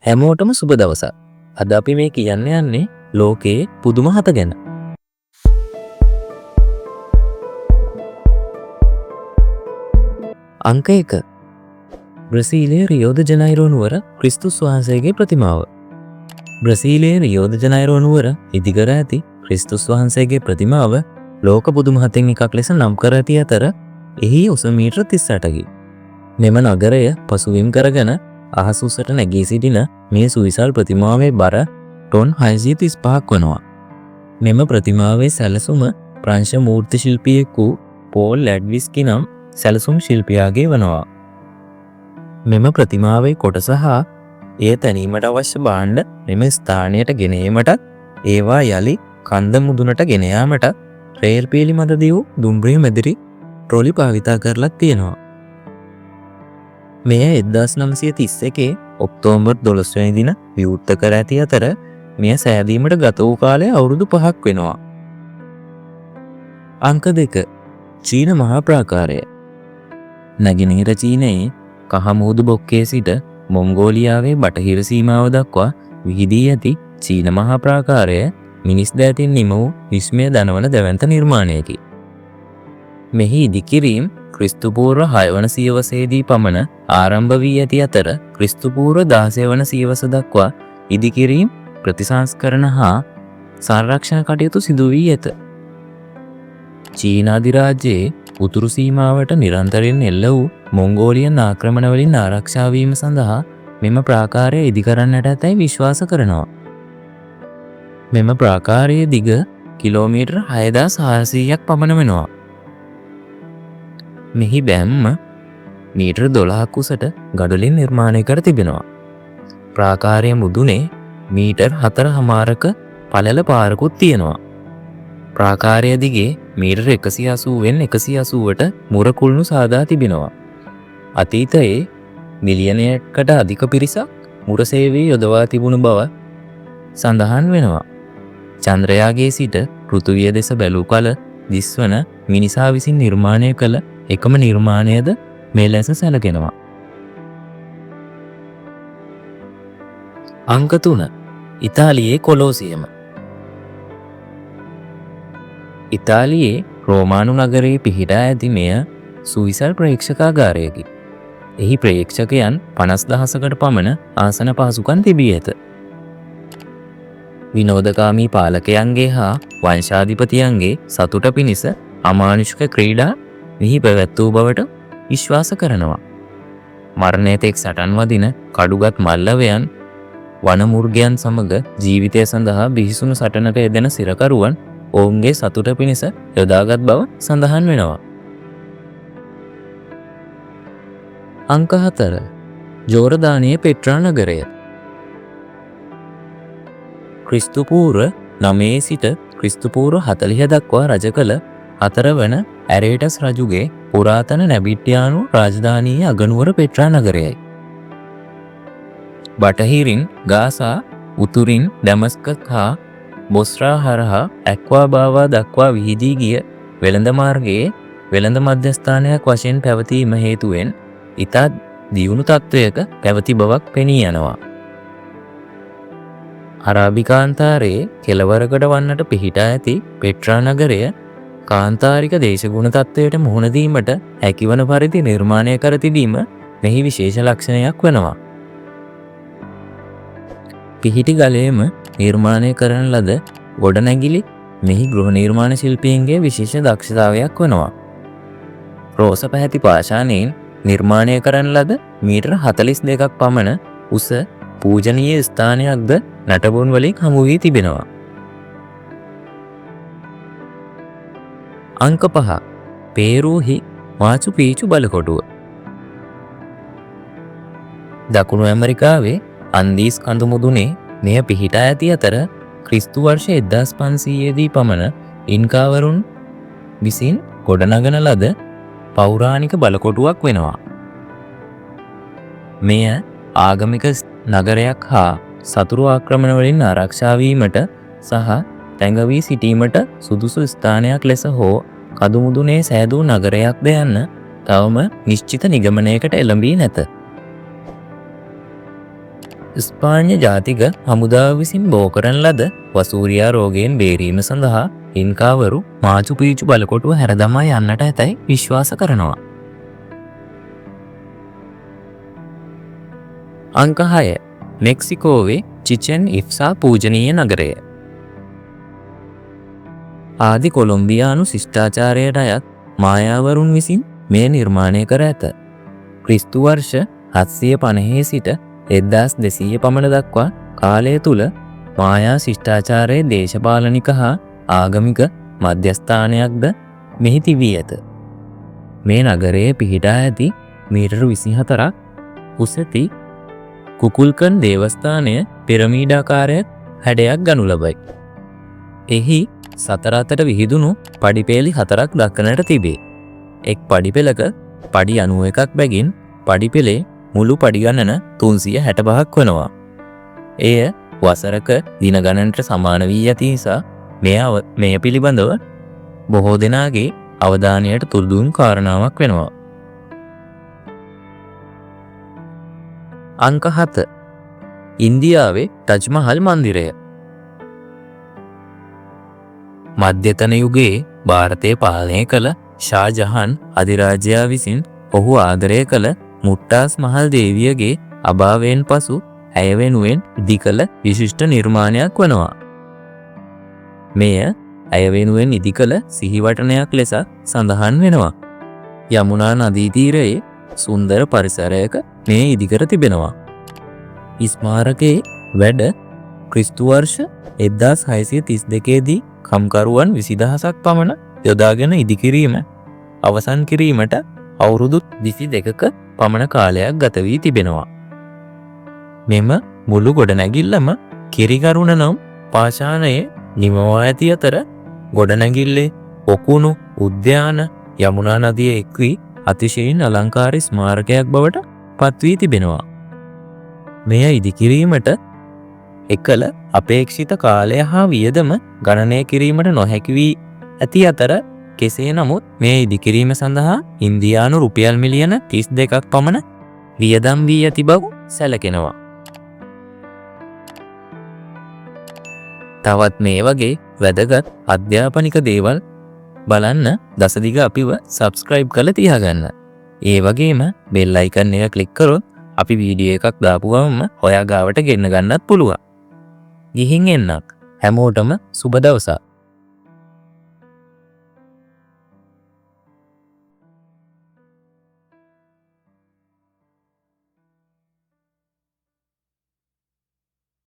හැමෝටම සුබ දවසක්. අද අපි මේ කියන්න යන්නේ ලෝකයේ පුදුම හත ගැන. අංක 1. බ්‍රසීලයේ රියෝ ද ජනයිරෝ නුවර ක්‍රිස්තුස් වහන්සේගේ ප්‍රතිමාව. බ්‍රසීලයේ රියෝ ද ජනයිරෝ නුවර ඉදිකර ඇති ක්‍රිස්තුස් වහන්සේගේ ප්‍රතිමාව ලෝක පුදුම හතෙන් එකක් ලෙස නම් කර ඇති අතර එහි උස මීටර 38කි. මෙම නගරය පසුබිම් කරගෙන අහස උසට නැගී සිටින මේ සුවිශාල ප්‍රතිමාවේ බර ටොන් 635ක් වනවා. මෙම ප්‍රතිමාවේ සැලසුම ප්‍රංශ මූර්ති ශිල්පියෙකු වූ පෝල් ලැඩ්විස්කි නම් සැලසුම් ශිල්පියාගේ වනවා. මෙම ප්‍රතිමාවේ කොටස හා එය තැනීමට අවශ්‍ය භාණ්ඩ මෙම ස්ථානයට ගෙන ඒමටත් ඒවා යළි කන්ද මුදුනට ගෙන යාමටත් රේල් පීලි මත දිවූ දුම්රිය මැදිරි ට්‍රොලි භාවිතා කරලත් තියෙනවා. මෙය 1931 ඔක්තෝබර් 12 වැනි දින විවෘත කර ඇති අතර මෙය සෑදීමට ගත වූ කාලය අවුරුදු 5ක් වෙනවා. අංක 2. චීන මහා ප්‍රාකාරය. නැගෙනහිර චීනයේ කහ මුහුදු බොක්කේ සිට මොංගෝලියාවේ බටහිර සීමාව දක්වා විහිදී ඇති චීන මහා ප්‍රාකාරය මිනිස් දෑතින් නිම වූ විස්මය දනවන දැවැන්ත නිර්මාණයකි. මෙහි ඉදිකිරීම් ක්‍රිස්තුපූර්ව 6 වන සියවසේදී පමණ ආරම්භ වී ඇති අතර ක්‍රිස්තුපූර්ව 16 වන සියවස දක්වා ඉදිකිරීම්, ප්‍රතිසංස්කරණ හා සංරක්ෂණ කටයුතු සිදු වී ඇත. චීන අධිරාජ්‍යයේ උතුරු සීමාවට නිරන්තරයෙන් එල්ල වූ මොංගෝලියන් ආක්‍රමණවලින් ආරක්ෂා වීම සඳහා මෙම ප්‍රාකාරය ඉදිකරන්නට ඇතැයි විශ්වාස කරනවා. මෙම ප්‍රාකාරයේ දිග කිලෝමීටර් 6400ක් පමණ වෙනවා. මෙහි බැම්ම මීටර 12ක් උසට ගඩොලින් නිර්මාණය කර තිබෙනවා. ප්‍රාකාරය මුදුනේ මීටර් 4.5ක පළල පාරකුත් තියෙනවා. ප්‍රාකාරය දිගේ මීටර 180න් 180ට මුරකුළුණු සාදා තිබෙනවා. අතීතයේ මිලියනයකට අධික පිරිසක් මුර සේවයේ යොදවා තිබුණු බව සඳහන් වෙනවා. චන්ද්‍රයාගේ සිට පෘථුවිය දෙස බැලූ කල දිස්වන මිනිසා විසින් නිර්මාණය කළ එකම නිර්මාණයද මේ ලෙස සැලකෙනවා. අංක 3. ඉතාලියේ කොලෝසියම. ඉතාලියේ රෝමානු නගරයේ පිහිටා ඇති මෙය සුවිසල් ප්‍රේක්ෂකාගාරයකි. එහි ප්‍රේක්ෂකයන් 50,000කට පමණ ආසන පහසුකම් තිබී ඇත. විනෝදකාමී පාලකයන්ගේ හා වංශාධිපතියන්ගේ සතුට පිණිස අමානුෂික ක්‍රීඩා මෙහි පැවැත් වූ බවට විශ්වාස කරනවා. මරණය තෙක් සටන් වදින කඩුගත් මල්ලවයන් වනමුර්ගයන් සමග ජීවිතය සඳහා බිහිසුණු සටනක යෙදෙන සිරකරුවන් ඔවුන්ගේ සතුට පිණිස යොදාගත් බව සඳහන් වෙනවා. අංක 4. ජෝර්දානයේ පෙට්‍රා නගරය. ක්‍රිස්තුපූර්ව 9 සිට ක්‍රිස්තුපූර්ව 40 දක්වා රජ කළ හතරවන ඇරේටස් රජුගේ පුරාතන නැබිට්‍යානු රාජධානීය අගනුවර පෙට්‍රා නගරයයි. බටහිරින් ගාසා, උතුරින් ඩැමස්කස් හා බොස්රා හරහා ඇක්වා බාවා දක්වා විහිදී ගිය වෙළඳ මාර්ගයේ වෙළඳ මධ්‍යස්ථානයක් වශයෙන් පැවතීම හේතුවෙන් ඉතා දියුණු තත්ත්වයක පැවති බවක් පෙනී යනවා. අරාබි කාන්තාරයේ කෙළවරකට වන්නට පිහිටා ඇති පෙට්‍රා නගරය කාන්තාරික දේශගුණ තත්ත්වයට මුහුණ දීමට හැකිවන පරිදි නිර්මාණය කර තිබීම මෙහි විශේෂ ලක්ෂණයක් වෙනවා. පිහිටි ගලේම නිර්මාණය කරන ලද ගොඩනැගිලි මෙහි ගෘහ නිර්මාණ ශිල්පීන්ගේ විශේෂ දක්ෂතාවයක් වෙනවා. රෝස පැහැති පාෂාණයෙන් නිර්මාණය කරන ලද මීටර 42ක් පමණ උස පූජනීය ස්ථානයක්ද නටබුන් වලින් හමු වී තිබෙනවා. අංක 5. පේරූහි මාචු පීචු බලකොටුව. දකුණු ඇමරිකාවේ අන්දීස් කඳු මුදුනේ මෙය පිහිටා ඇති අතර ක්‍රිස්තු වර්ෂ 1500 දී පමණ ඉන්කාවරුන් විසින් ගොඩනගන ලද පෞරාණික බලකොටුවක් වෙනවා. මෙය ආගමික නගරයක් හා සතුරු ආක්‍රමණ වලින් ආරක්ෂා වීමට සහ තැඟවී සිටීමට සුදුසු ස්ථානයක් ලෙස හෝ කඳුමුදුනේ සෑදූ නගරයක්ද යන්න තවම නිශ්චිත නිගමනයකට එළඹී නැත. ස්පාඤ්ඤ ජාතික හමුදාව විසින් බෝ කරන ලද වසූරියා රෝගයෙන් බේරීම සඳහා ඉන්කාවරු මාචු පීචු බලකොටුව හැරදමා යන්නට ඇතැයි විශ්වාස කරනවා. අංක 6. මෙක්සිකෝවේ චිචෙන් ඉෆ්සා පූජනීය නගරය. ආදි කොලොම්බියානු ශිෂ්ටාචාරයට අයත් මායාවරුන් විසින් මෙය නිර්මාණය කර ඇත. ක්‍රිස්තු වර්ෂ 750 සිට 1200 පමණ දක්වා කාලය තුළ මායා ශිෂ්ටාචාරයේ දේශපාලනික හා ආගමික මධ්‍යස්ථානයක්ද මෙහි තිබී ඇත. මේ නගරයේ පිහිටා ඇති මීටර 24ක් උසැති කුකුල්කන් දේවස්ථානය පිරමීඩාකාරයක් හැඩයක් ගනු ලබයි. එහි සතර අතට විහිදුණු පඩිපේලි 4ක් දක්නට තිබේ. එක් පඩිපෙළක පඩි 91ක් බැගින් පඩිපෙළේ මුළු පඩි ගණන 365ක් වනවා. එය වසරක දින ගණනට සමාන වී ඇති නිසා මෙය පිළිබඳව බොහෝ දෙනාගේ අවධානයට තුරුදුන් කාරණාවක් වෙනවා. අංක 7. ඉන්දියාවේ ටජ් මහල් මන්දිරය. මධ්‍යතන යුගයේ භාරතය පාලනය කළ ෂා ජහන් අධිරාජයා විසින් ඔහු ආදරය කළ මුට්ටාස් මහල් දේවියගේ අභාවයෙන් පසු ඇය වෙනුවෙන් ඉදිකළ විශිෂ්ට නිර්මාණයක් වනවා. මෙය ඇය වෙනුවෙන් ඉදිකළ සිහිවටනයක් ලෙස සඳහන් වෙනවා. යමුනා නදී තීරයේ සුන්දර පරිසරයක මෙය ඉදිකර තිබෙනවා. ස්මාරකයේ වැඩ ක්‍රිස්තු වර්ෂ 1632 දී කම්කරුවන් 20,000ක් පමණ යොදාගෙන ඉදිකිරීම අවසන් කිරීමට අවුරුදු 22ක පමණ කාලයක් ගත වී තිබෙනවා. මෙම මුළු ගොඩනැගිල්ලම කිරිකරුණ නම් පාෂාණයේ නිමවා ඇති අතර ගොඩනැගිල්ලේ පොකුණු උද්‍යාන යමුනා නදිය එක් වී අතිශයින් අලංකාර ස්මාරකයක් බවට පත්වී තිබෙනවා. මෙය ඉදිකිරීමට එකල අපේක්ෂිත කාලය හා වියදම ගණනය කිරීමට නොහැකි වී ඇති අතර කෙසේ නමුත් මෙය ඉදිකිරීම සඳහා ඉන්දියානු රුපියල් මිලියන 32ක් පමණ වියදම් වී ඇති බව සැලකෙනවා. තවත් මේ වගේ වැදගත් අධ්‍යාපනික දේවල් බලන්න දසදිග අපිව සබ්ස්ක්‍රයිබ් කරලා තියාගන්න. ඒ වගේම බෙල් අයිකන් එක ක්ලික් කරොත් අපි වීඩියෝ එකක් දාපු ගමන්ම ඔයා ගාවට ගෙන්න ගන්නත් පුළුවන්. ගිහින් එන්නක්. හැමෝටම සුබ දවසක්.